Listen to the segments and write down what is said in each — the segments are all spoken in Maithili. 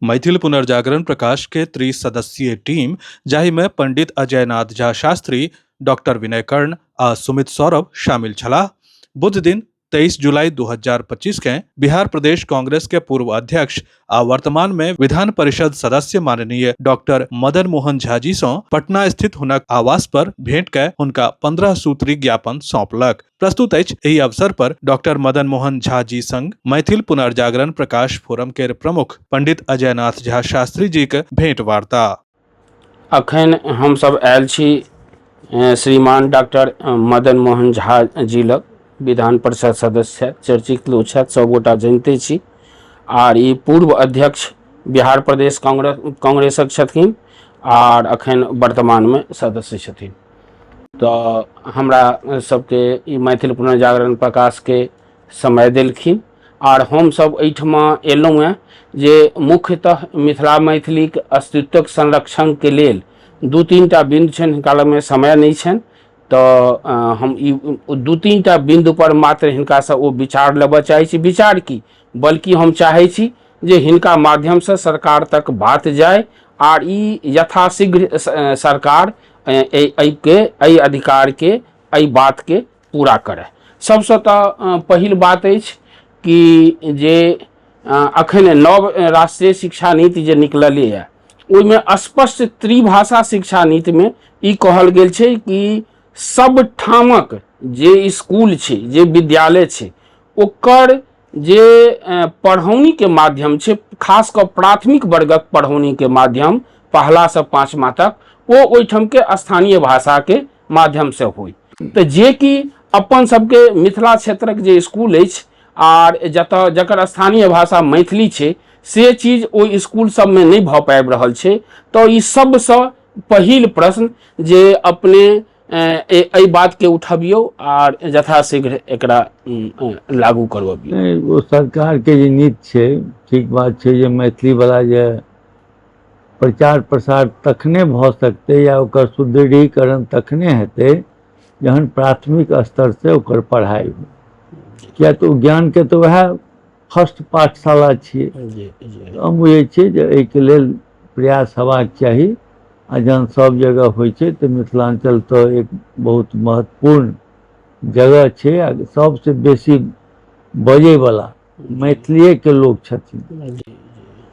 मैथिल पुनर्जागरण प्रकाश के त्रिसदस्यीय टीम, जाहि मे पंडित अजयनाथ झा शास्त्री, डॉक्टर विनय कर्ण आ सुमित सौरभ शामिल छलाह, बुध दिन 23 जुलाई 2025 के बिहार प्रदेश कांग्रेस के पूर्व अध्यक्ष आ वर्तमान में विधान परिषद सदस्य माननीय डॉक्टर मदन मोहन झा जी सं पटना स्थित हुनक आवास पर भेंट कय हुनका 15 सूत्री ज्ञापन सौंपलक। प्रस्तुत अछि एहि अवसर पर डॉक्टर मदन मोहन झा जी संग मैथिल पुनर्जागरण प्रकाश फोरम के प्रमुख पंडित अजयनाथ झा शास्त्री जी के भेंट वार्ता। अखन हमसब आयल छी श्रीमान डॉक्टर मदन मोहन झा जी लग, विधान परिषद सदस्य छथि, चर्चित लोक छथि, सबगोटा जनिते छी। आर ई पूर्व अध्यक्ष बिहार प्रदेश कांग्रेसक छथिन आर अखन वर्तमानमे सदस्य छथिन। तऽ हमरा सबके ई मैथिल पुनर्जागरण प्रकाशके समय देलखिन आर हमसब एहिठमा एलहुँ हेँ जे मुख्यतः मिथिला मैथिलीक अस्तित्वक संरक्षणके लेल 2-3 टा बिन्दु छनि, हिनका लगमे समय नहि छनि, तऽ हम ई 2-3 टा बिन्दुपर मात्र हिनकासँ ओ विचार लेबऽ चाहै छी। विचार की, बल्कि हम चाहै छी जे हिनका माध्यमसँ सरकार तक बात जाय आर ई यथाशीघ्र सरकार एहिके, एहि अधिकारके, एहि बातके पूरा करय। सबसँ तऽ पहिल बात अछि कि जे अखन नव राष्ट्रीय शिक्षा नीति जे निकललैए ओहिमे स्पष्ट त्रिभाषा शिक्षा नीतिमे ई कहल गेल छै कि सब ठामक जे स्कूल छै, जे विद्यालय छै, ओकर जे पढ़ौनीके माध्यम छै, खास कऽ प्राथमिक वर्गक पढ़ौनीके माध्यम पहलासँ पाँचमा तक, ओ ओहिठामके स्थानीय भाषाके माध्यमसँ होइ। तऽ जे कि अपन सबके मिथिला क्षेत्रक जे स्कूल अछि आर जतऽ जकर स्थानीय भाषा मैथिली छै, से चीज ओहि स्कूल सबमे नहि भऽ पाबि रहल छै। तऽ ई सबसँ पहिल प्रश्न जे अपने एहि बातके उठबियौ आर यथाशीघ्र एकरा लागू करबबियौ। नहि, ओ सरकारके जे नीति छै, ठीक बात छै जे मैथिलीवला जे प्रचार प्रसार तखने भऽ सकतै या ओकर सुदृढ़ीकरण तखने हेतै जहन प्राथमिक स्तरसँ ओकर पढ़ाइ हो, किया तऽ ओ ज्ञानके तऽ वएह फर्स्ट पाठशाला छियै। हम बुझै छियै जे एहिके लेल प्रयास हेबाक चाही आ जहन सब जगह होइ छै तऽ मिथिलाञ्चल तऽ एक बहुत महत्वपूर्ण जगह छै आ सबसँ बेसी बजैवला मैथिलीएके लोक छथिन।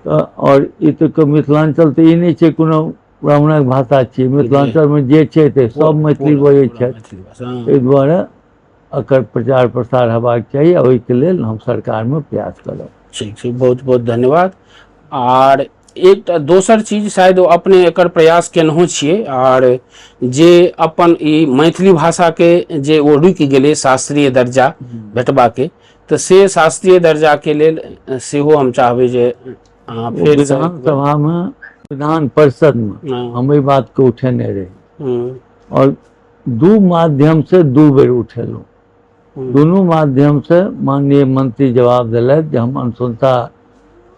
तऽ आओर ई तऽ मिथिलाञ्चल तऽ ई नहि छै कोनो ब्राह्मणक भाषा छियै, मिथिलाञ्चलमे जे छै से सब मैथिली बजै छथि। एहि दुआरे एकर प्रचार प्रसार हेबाक चाही आ ओहिके लेल हम सरकारमे प्रयास करब। ठीक छै, बहुत बहुत धन्यवाद। आर एकटा दोसर चीज शायद अपने एकर प्रयास केनहो छियै, आर जे अपन ई मैथिली भाषाके जे ओ रुकि गेलै शास्त्रीय दर्जा भेटबाके, तऽ से शास्त्रीय दर्जाके लेल सेहो हम चाहबै जे अहाँ फेर विधानसभामे, विधान परिषदमे हम एहि बातके उठेने रही और दू माध्यमसँ 2 बेर उठेलहुँ। दुनू माध्यमसँ माननीय मंत्री जवाब देलथि जे हम अनुशंसा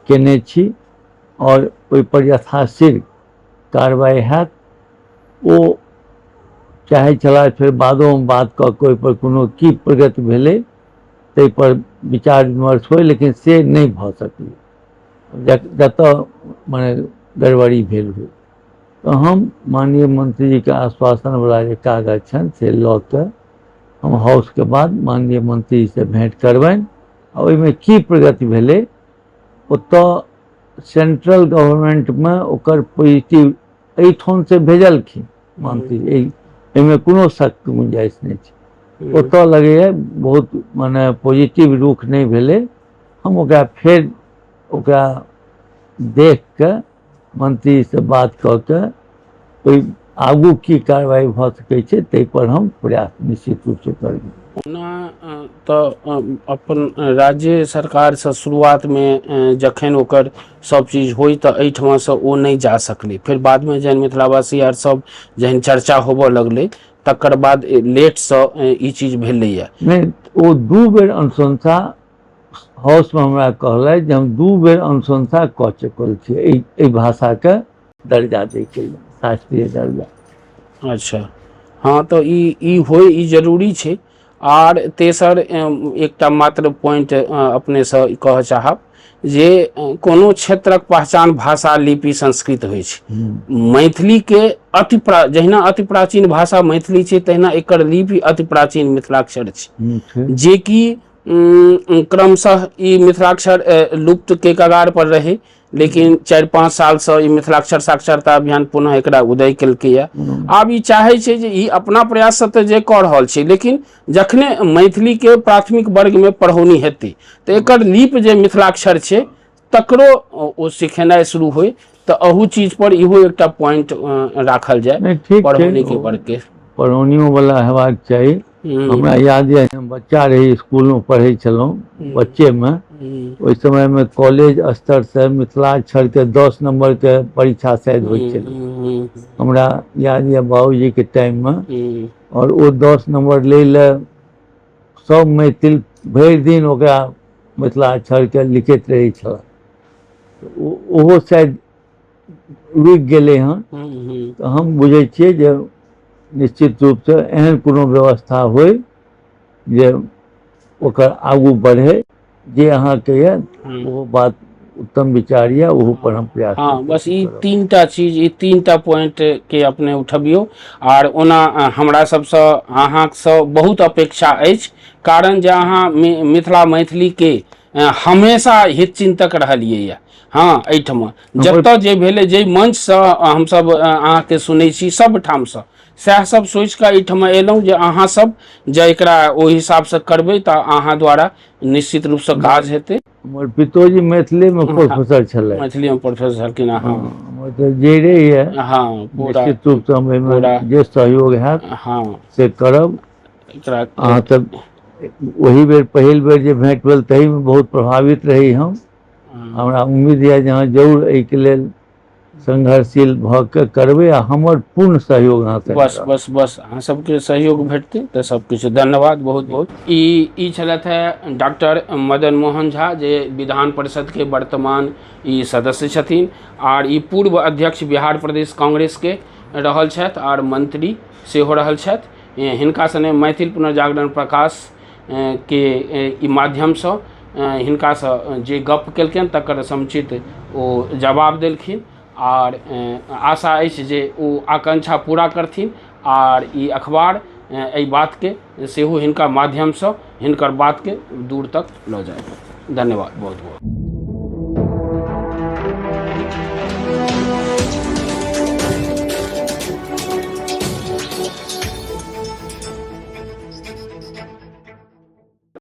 केने छी और ओहिपर यथाशीघ्र कार्रवाई हैत। ओ चाहै छलाह फेर बादोमे बात कऽ के ओहिपर कोनो की प्रगति भेलै ताहिपर विचार विमर्श होइ, लेकिन से नहि भऽ सकलै, जतऽ मने गड़बड़ी भेल होइ। तऽ हम माननीय मंत्रीजीके आश्वासनवला जे कागज छनि से लऽ कऽ हम हाउसके बाद माननीय मंत्रीजीसँ भेँट करबनि आ ओहिमे की प्रगति भेलै ओतऽ सेंट्रल गवर्नमेंटमे ओकर पॉजिटिव एहिठामसँ भेजलखिन मंत्री, एहिमे कोनो शक गुंजाइश नहि छै। ओतऽ लगैए बहुत मने पॉजिटिव रुख नहि भेलै। हम ओकरा फेर ओकरा देख कऽ मंत्रीसँ बात कऽ के ओहि आगू की कार्रवाई भऽ सकै छै ताहिपर हम प्रयास निश्चित रूपसँ करबै। ओना तऽ अपन राज्य सरकारसँ शुरुआतमे जखन ओकर सब चीज होइ तऽ एहिठमासँ ओ नहि जा सकलै, फेर बादमे जहन मिथिलावासी आर सब जहन चर्चा होबऽ लगलै तकर बाद लेटसँ ई चीज भेलैए। नहि, ओ 2 बेर अनुशंसा हाउसमे हमरा कहलथि जे हम 2 बेर अनुशंसा कऽ चुकल छी एहि भाषाके दर्जा दैके लेल, शास्त्रीय दर्जा। अच्छा, हँ, तऽ ई होइ ई जरूरी छै। आर तेसर एकटा मात्र पॉइंट अपनेसँ कहऽ चाहब जे कोनो क्षेत्रक पहचान भाषा, लिपि, संस्कृत होइ छै। मैथिलीके अति जहिना अति प्राचीन भाषा मैथिली छै, तहिना एकर लिपि अति प्राचीन मिथिलाक्षर छै, जेकि क्रमशः ई मिथिलाक्षर लुप्त के कगार पर रहे, लेकिन 4-5 सालसँ ई मिथिलाक्षर साक्षरता अभियान पुनः एकरा उदय केलकैया। आब ई चाहै छै जे ई अपना प्रयाससँ तऽ जे कऽ रहल छै, लेकिन जखने मैथिलीके प्राथमिक वर्गमे पढ़ौनी हेतै तऽ एकर लिपि जे मिथिलाक्षर छै तकरो ओ सिखेनाइ शुरू होइ। तऽ अहू चीज पर इहो एकटा पॉइंट राखल जाय, पढ़ौनी के वर्ग के पढ़ौनियो वाला हेबाक चाही। हमरा याद यऽ, हम बच्चा रही, स्कूलमे पढ़ै छलहुँ बच्चेमे, ओहि समयमे कॉलेज स्तर से मिथिलाक्षरके 10 नंबरके परीक्षा शायद होइ छलै, हमरा याद यऽ बाबूजीके टाइममे। और ओ 10 नंबर लै लए सब मैथिल भरि दिन ओकरा मिथिलाक्षरके लिखैत रहै छल। ओहो शायद रुकि गेलै हँ। तऽ हम बुझै छियै जे निश्चित रूपसँ एहन कोनो व्यवस्था होइ जे ओकर आगू बढ़े। जे अहाँके यऽ ओहो बात उत्तम विचार यऽ, ओहो पर हम प्रयास। हाँ, बस ई 3टा चीज, ई 3टा पॉइंट के अपने उठबियौ। आर ओना हमरा सबसँ अहाँसँ बहुत अपेक्षा अछि, कारण जे अहाँ मिथिला मैथिली के हमेशा हित चिन्तक रहलियै यऽ। हाँ, एहिठमा जतऽ जे भेलै, जाहि मंचसँ हमसब अहाँके सुनै छी सब ठामसँ, सएह सब सोचि कऽ एहिठमा एलहुँ जे अहाँ सब जे एकरा ओहि हिसाबसँ करबै तऽ अहाँ द्वारा निश्चित रूपसँ काज हेतै। हमर पितोजी मैथिलीमे प्रोफेसर छलै। मैथिलीमे प्रोफेसर छलखिन। हाँ, हमर तऽ जड़े यऽ। हाँ, पूरा निश्चित रूपसँ हम एहिमे जे सहयोग हैत से करब। एकरा अहाँ तऽ ओही बेर पहिल बेर जे भेंट भेल तहीमे बहुत प्रभावित रही हम। हमरा उम्मीद यऽ जे अहाँ जरूर एहिके लेल संघर्षशील भऽ के करबै आ हमर पूर्ण सहयोग अहाँ। बस बस बस, अहाँ सबके सहयोग भेटतै तऽ सब किछु। धन्यवाद बहुत बहुत। ई ई छलथि है डॉक्टर मदन मोहन झा, जे विधान परिषदके वर्तमान ई सदस्य छथिन आर ई पूर्व अध्यक्ष बिहार प्रदेश कांग्रेसके रहल छथि आर मंत्री सेहो रहल छथि। हिनका सने मैथिल पुनर्जागरण प्रकाश के ई माध्यमसँ हिनकासँ जे गप केलखिन तकर समुचित ओ जवाब देलखिन आर आशा अछि जे ओ आकांक्षा पूरा करथिन। आर ई अखबार एहि बातके सेहो हिनका माध्यमसँ हिनकर बातके दूर तक लऽ जाय। धन्यवाद बहुत बहुत।